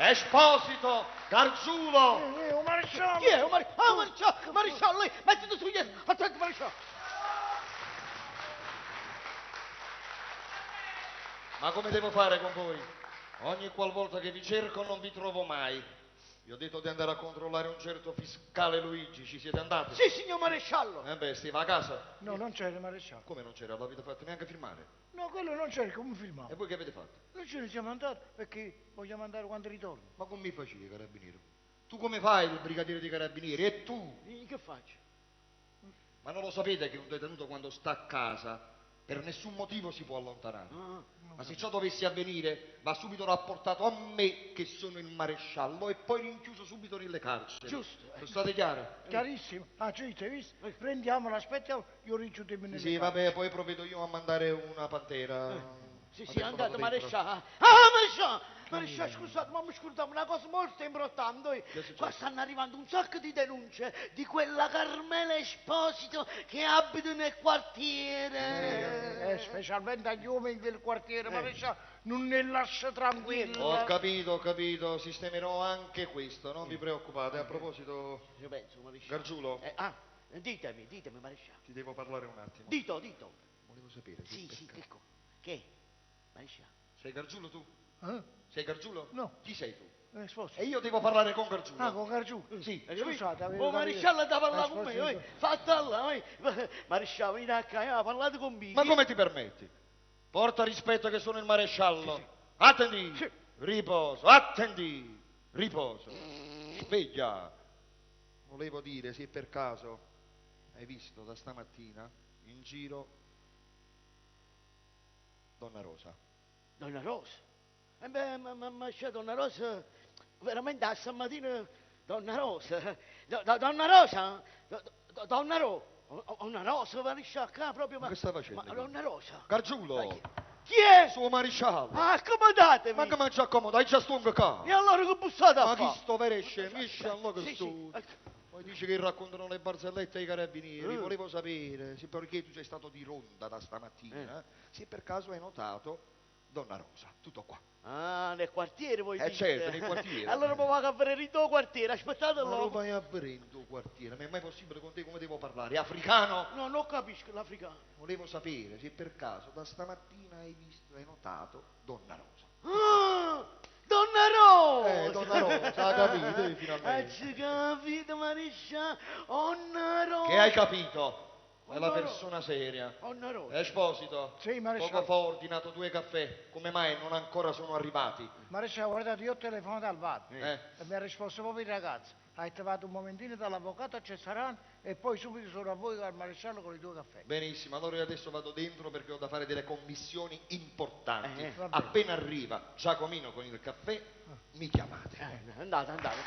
Esposito, Gargiulo! Eh, maresciallo! Chi è? O Ah, maresciallo, maresciallo, lei, mettiti su dietro, attento maresciallo. Ma come devo fare con voi? Ogni qualvolta che vi cerco non vi trovo mai. Vi ho detto di andare a controllare un certo fiscale Luigi, ci siete andati? Sì, signor maresciallo. Eh beh, stava a casa. No, non c'era, maresciallo. Come non c'era? L'avete fatto neanche firmare. No, quello non c'era, come firmavo? E voi che avete fatto? Noi ce ne siamo andati perché vogliamo andare quando ritorno. Ma come mi facevi, carabinieri? Tu come fai il brigadiere dei carabinieri? E tu? Eh, Che faccio? Ma non lo sapete che un detenuto quando sta a casa per nessun motivo si può allontanare? Ah, Ma se ciò dovesse avvenire, va subito rapportato a me che sono il maresciallo e poi rinchiuso subito nelle carceri. Giusto. Sono state chiare? Chiarissimo. Ah, certo, hai visto? Prendiamolo, aspettiamo, io rinchiudo nelle Sì, vabbè, poi provvedo io a mandare una pantera. Sì, sì, Adesso andate, vado dentro. maresciallo. Ah, maresciallo! Maresciallo, scusate, ma mi scordavo una cosa molto importante. Che è successo? Qua stanno arrivando un sacco di denunce di quella Carmela Esposito che abita nel quartiere. Eh, specialmente agli uomini del quartiere, maresciallo, non ne lascia tranquillo. Ho capito, sistemerò anche questo, non vi preoccupate. A proposito, Io penso, maresciallo. Gargiulo, Eh, ah, ditemi, ditemi, maresciallo. ti devo parlare un attimo. Dito, dito. Volevo sapere. se Sì, per sì, caso- che co- Che? Maresciallo. Sei Gargiulo tu? Eh? Sei Gargiulo? No. Chi sei tu? Esposito. E io devo parlare con Gargiulo. Ah, con Gargiulo? Sì. Scusate, avevo Oh, capito. maresciallo da parlare con me, Esposito. oi. Fatela, oi. Maresciallo, venite a qua, parlate con me. Ma come ti permetti? Porta rispetto che sono il maresciallo. Attendi! Sì. Riposo, attendi! Riposo. Sveglia. Volevo dire, se per caso hai visto da stamattina in giro Donna Rosa. Donna Rosa. Eh beh, ma, ma, ma c'è Donna Rosa, veramente a stamattina, Donna Rosa, Do- do- Donna Rosa, Do- do- Donna Rosa, Donna Rosa, maresciallo, qua proprio... Ma che sta facendo Ma qui? Donna Rosa. Gargiulo! Ma chi, chi è? Suo maresciallo! Ah, accomodatevi. Ma che mangia accomoda, hai già stongo qua! E allora che bussate a Ma fa? chi sto veresce? Mi sciallo che Sì, sì. sto. Ecco. Poi dice che raccontano le barzellette ai carabinieri. Mm. Volevo sapere se perché tu sei stato di ronda da stamattina, se per caso hai notato Donna Rosa. Tutto qua. Ah, nel quartiere voi Eh, dite? certo, nel quartiere. Allora mi vado a vedere il tuo quartiere, aspettate Ma lo là. vai a vedere in tuo quartiere? Ma è mai possibile con te come devo parlare? Africano? No, non capisco l'africano. Volevo sapere se per caso da stamattina hai visto, hai notato Donna Rosa. Ah, Donna Rosa! Donna Rosa, ha capito, finalmente. Eh, ci capito, maresciallo. Donna Rosa. Che hai capito? È la Donna Rosa. persona seria. Donna Rosa. Esposito, Sì, maresciallo. poco fa ho ordinato due caffè, come mai non ancora sono arrivati? Maresciallo, guardate, io ho telefonato al bar Eh. e mi ha risposto proprio il ragazzo. Ha detto vado un momentino dall'avvocato Cesarano e poi subito sono a voi al maresciallo con i due caffè. Benissimo, allora io adesso vado dentro perché ho da fare delle commissioni importanti. Eh, va bene. Appena arriva Giacomino con il caffè, mi chiamate. Andate, andate.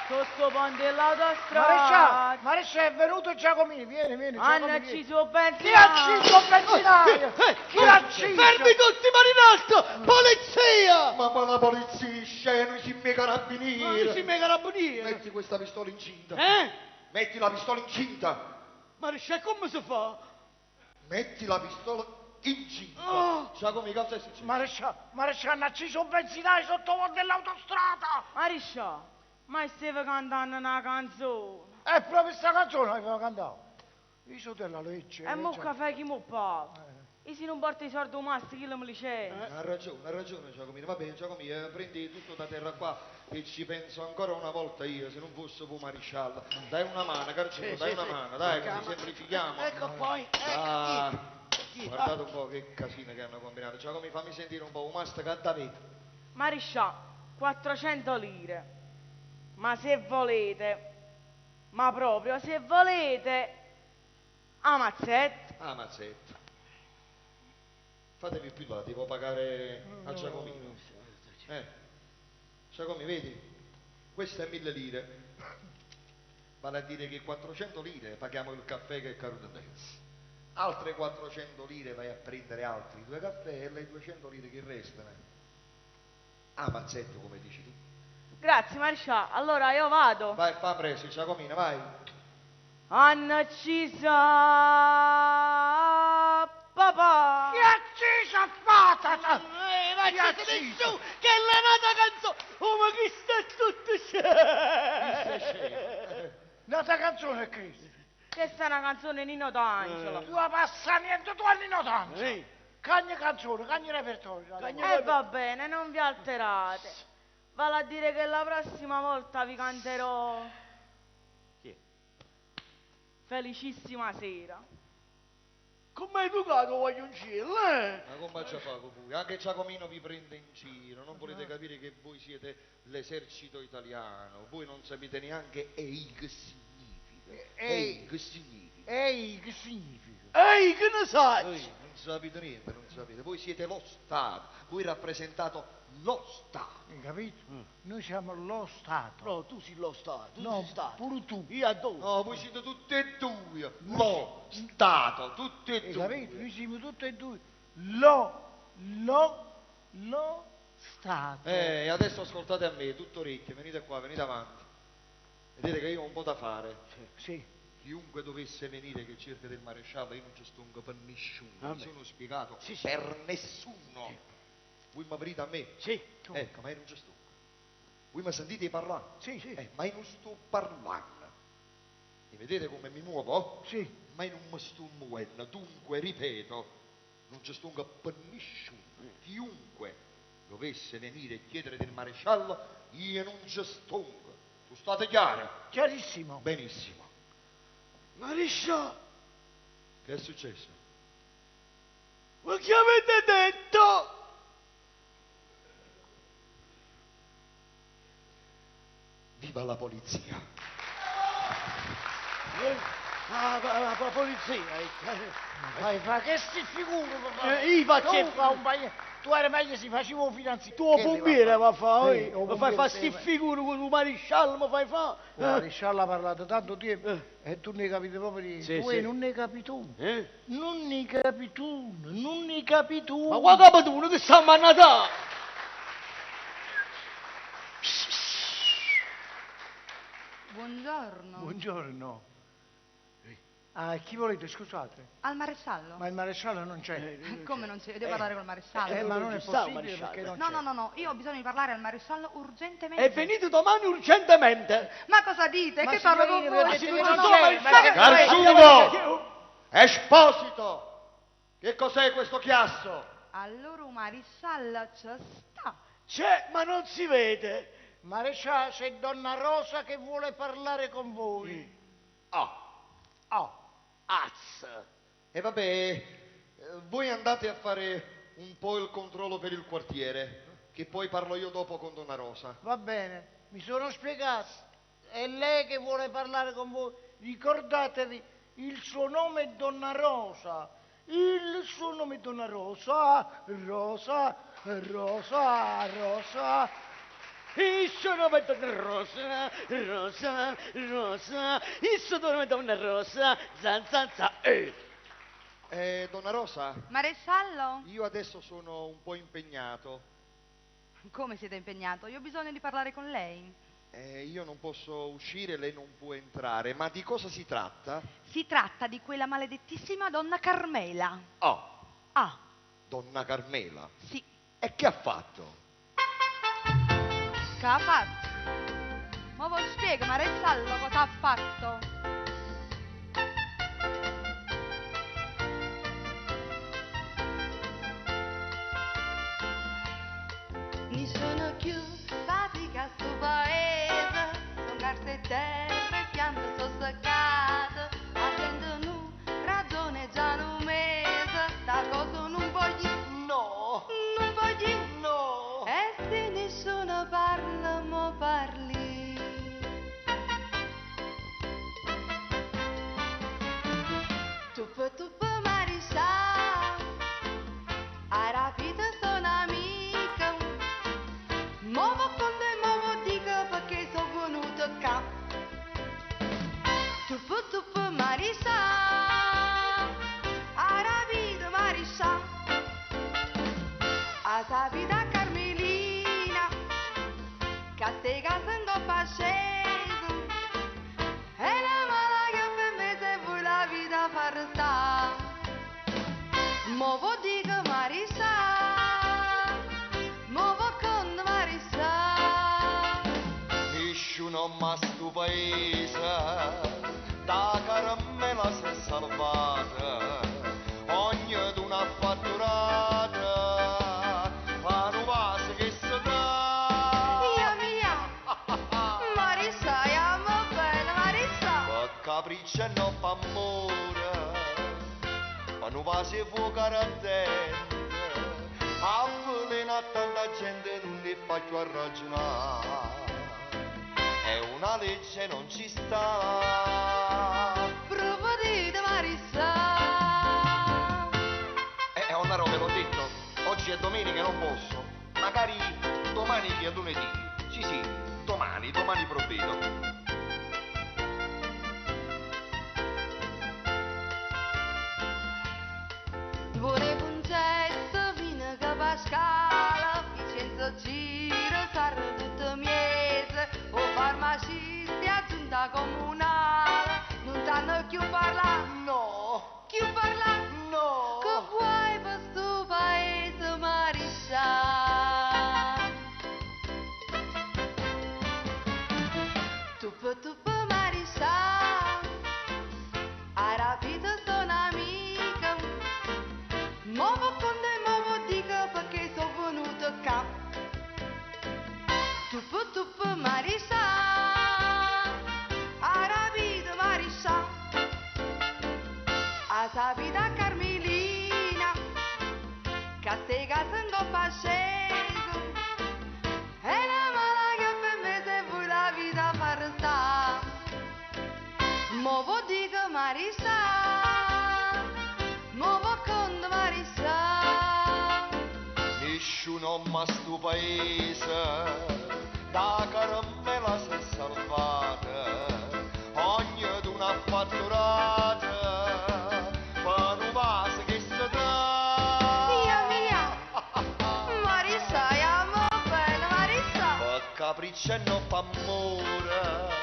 Sotto ponte dell'autostrada. Maresciallo, maresciallo, è venuto Giacomino, vieni, vieni, Hanno Giacomino. vieni. ucciso il Chi ha benzinaio. ucciso il benzinaio? Chi l'ha ucciso? Fermi tutti, mani in alto! Polizia! Ma ma la polizia, scemo, i miei Ma carabinieri. si me carabinieri. Metti questa pistola incinta. Eh? Metti la pistola incinta. Maresciallo, come si fa? Metti la pistola incinta. Oh. Giacomino, cosa è successo? Maresciallo, maresciallo, hanno ucciso un benzinaio sotto ponte dell'autostrada! Mariscià, ma stava cantando una canzone. È proprio sta canzone che aveva cantato. Io sono della legge. E mo cioè. caffè chi mo paga? E se non porta i soldi al master, chi me li c'è? Ha ragione, ha ragione Giacomino. Va bene, Giacomino, prendi tutto da terra qua e ci penso ancora una volta io, se non fosse fu maresciallo. Dai una mano, Gargiulo, Sì, dai sì, una sì. mano, dai, così semplifichiamo. Ecco poi, ecco. Ah, Chi? guardate un po' che casino che hanno combinato. Giacomino, fammi sentire un po', un master che da Mariscià, 400 lire. Ma se volete, ma proprio se volete, a mazzetta. Ah, mazzetta. Fatevi più là, devo pagare a Giacomino. Eh, Giacomino, vedi? Questa è 1000 lire. Vale a dire che 400 lire paghiamo il caffè che è caduto adesso. Altre 400 lire vai a prendere altri due caffè e le 200 lire che restano. Ah, mazzetto, come dici tu. Grazie Mariscià, allora io vado. Vai, fa presto, Giacomino, vai. Hanno ucciso papà. Chi ha ucciso? Uccisa patata! Ma Ti ha c'è ucciso. nessuno che è la nata canzone! Oh, ma chi sta tutto Questo è scemo. Nata canzone è questa. Questa è una canzone Nino D'Angelo. Tu la passa niente, tu anni 80. Ehi. Cagna canzone, cagna repertorio. Cagna- E va bene, non vi alterate. Vale a dire che la prossima volta vi canterò Chi è? Felicissima sera. Come hai educato voglioncino, eh? Ma come ci fa con voi? Anche Giacomino vi prende in giro, non volete capire che voi siete l'esercito italiano, voi non sapete neanche ehi che significa. Ehi. Ehi che significa. Ehi, che significa? Ehi, che ne sai? Voi non sapete niente, non sapete. Voi siete lo Stato, voi rappresentate lo Stato. Hai capito? Noi siamo lo Stato. No, tu sei lo Stato, tu No, sei Stato. pure tu. Io adoro. No, voi siete tutti e due lo Stato, tutti e Hai due. capito? Noi siamo tutti e due lo, lo, lo Stato. E adesso ascoltate a me, tutto orecchie, venite qua, venite avanti. Vedete che io ho un po' da fare. Sì. Chiunque dovesse venire che cerca del maresciallo, io non ci stongo per nessuno. Mi Vabbè. sono spiegato Sì, sì. per nessuno. Voi mi aprite a me? Sì. Ecco, ma io non ci sto. Voi mi sentite parlare? Sì, sì. Ma io non sto parlando. E vedete come mi muovo? Sì. Ma io non mi sto muovendo. Dunque, ripeto, non ci sto per nessuno. Chiunque dovesse venire e chiedere del maresciallo, io non ci sto. Tu state chiaro? Chiarissimo. Benissimo. Maresciallo, Che è successo? ma che avete detto? Viva la polizia! Eh, Ah, la, la, la polizia. eh. Fai fa che sti figure, papà. Io faccio- Tu, fa un paio- tu eri meglio se facevo finanziario. Tu o pompiere va a fare, Sì, eh? o Mi fai pompiere, fare sti sì, figure con il maresciallo, mi fai fare. Il maresciallo ha parlato tanto tempo e tu ne hai capito proprio niente. Sì, tu sì. non ne hai capito tu. Eh? Non ne hai capito tu, non ne hai capito tu. Ma qua capo tu, che stiamo a Natale? Buongiorno. Buongiorno. Ah, chi volete, scusate? Al maresciallo? Ma il maresciallo non c'è. Come non c'è? Io devo parlare col maresciallo. Ma non è ci sta, possibile maresciallo. perché non No, c'è. no, no, no, io ho bisogno di parlare al maresciallo urgentemente. E venite domani urgentemente. Ma cosa dite? Ma che parlo con signorina, voi? mi ha detto No, che no, non c'è, ma ma che- Garzuno! Esposito! Che cos'è questo chiasso? Allora un maresciallo ci sta. C'è, ma non si vede. Maresciallo, c'è Donna Rosa che vuole parlare con voi. Ah, Oh, Az. e vabbè, voi andate a fare un po' il controllo per il quartiere, che poi parlo io dopo con Donna Rosa. va bene, mi sono spiegato. È lei che vuole parlare con voi. Ricordatevi, il suo nome è Donna Rosa. Il suo nome è Donna Rosa, Rosa, Rosa, Rosa. Il suo nome è Donna Rosa, Rosa, Rosa. Il suo nome è Donna Rosa, zan zan zan. Eh. Donna Rosa, Maresciallo? io adesso sono un po' impegnato. Come siete impegnato? Io ho bisogno di parlare con lei. Io non posso uscire, lei non può entrare, ma di cosa si tratta? Si tratta di quella maledettissima donna Carmela. Oh, Ah, Donna Carmela. sì. E che ha fatto? Che ha fatto? Ma voi spiego, maresciallo, cosa ha fatto? Nessuno più fatica sto paese, son carte e terra e piante sono seccate, la gente non ragione già un mese, sta cosa non voglio, No! non voglio, No! e se nessuno parla, mo parli. Tuppa tuppa mariscià, a rapita sono amica. Muovo con te, muovo dico perché sono venuta qua. Tuppa tuppa mariscià, a rapita mariscià. A sapita Carmelina, che ste case in coppa scesa. E la mala che per me se vuoi la vita far sta. Mo vo dico mariscià, ma sto paese da caramella si è salvata, ognuno ha fatturata, ma non va che si dà. Mia mia, Marissa, amo bene, Marissa. Per capriccio e non per amore, ma non va se fuoco ardente, avvelena tanta gente non ne fa più a ragionare. È una legge non ci sta. Provvedete, Marissa. Onnarò, ve l'ho detto, oggi è domenica non posso. Magari domani che è lunedì. Sì, sì, domani, domani provvedo. Vuole concetto fino che Pascala, Vincenzo gira, sarà tutto mese, o farmacista a giunta comunale, non sanno più parlare. No! Più parlare? No! Che vuoi per sto paese, Mariscià? Tup tup Mariscià, ha rapito sono amica, muovo con te, muovo dico perché sono venuto qua. Tup tup Mariscià, ha rapito Mariscià, ha sapito Carmelina, che ste case in coppa sceso, e la mala che per me se vuoi la vita far sta. Muovo dico Marissa, muovo con Marissa. Nessuno ma sto paese da caramella si è salvata, ognuno ha fatturata, ma non va che si dà. Mia mia, Marissa, amo bene Marissa. Per capriccio e non per amore,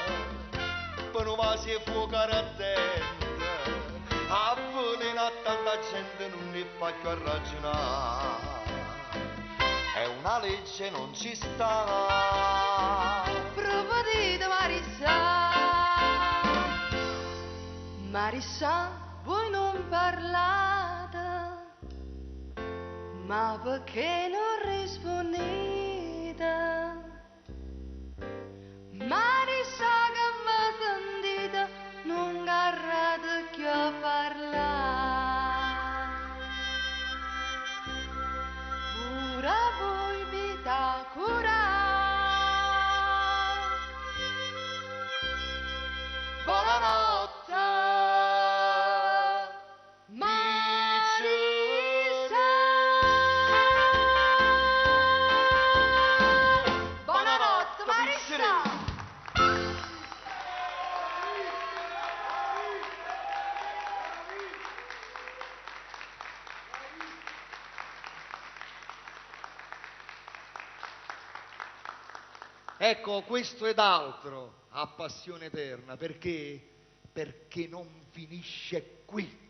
per non va si fuoco ardente, avvelena tanta gente non ne fa più a ragionare. È una legge non ci sta. Provvedete Marissa, Marissa, voi non parlate, ma perché non rispondete? Marissa che mi sentite, non garrate più a parlare. Pure voi vita cura. Buonanotte. Marissa. Buonanotte Marissa. Ecco, questo ed altro a Passione Eterna, perché? Perché non finisce qui.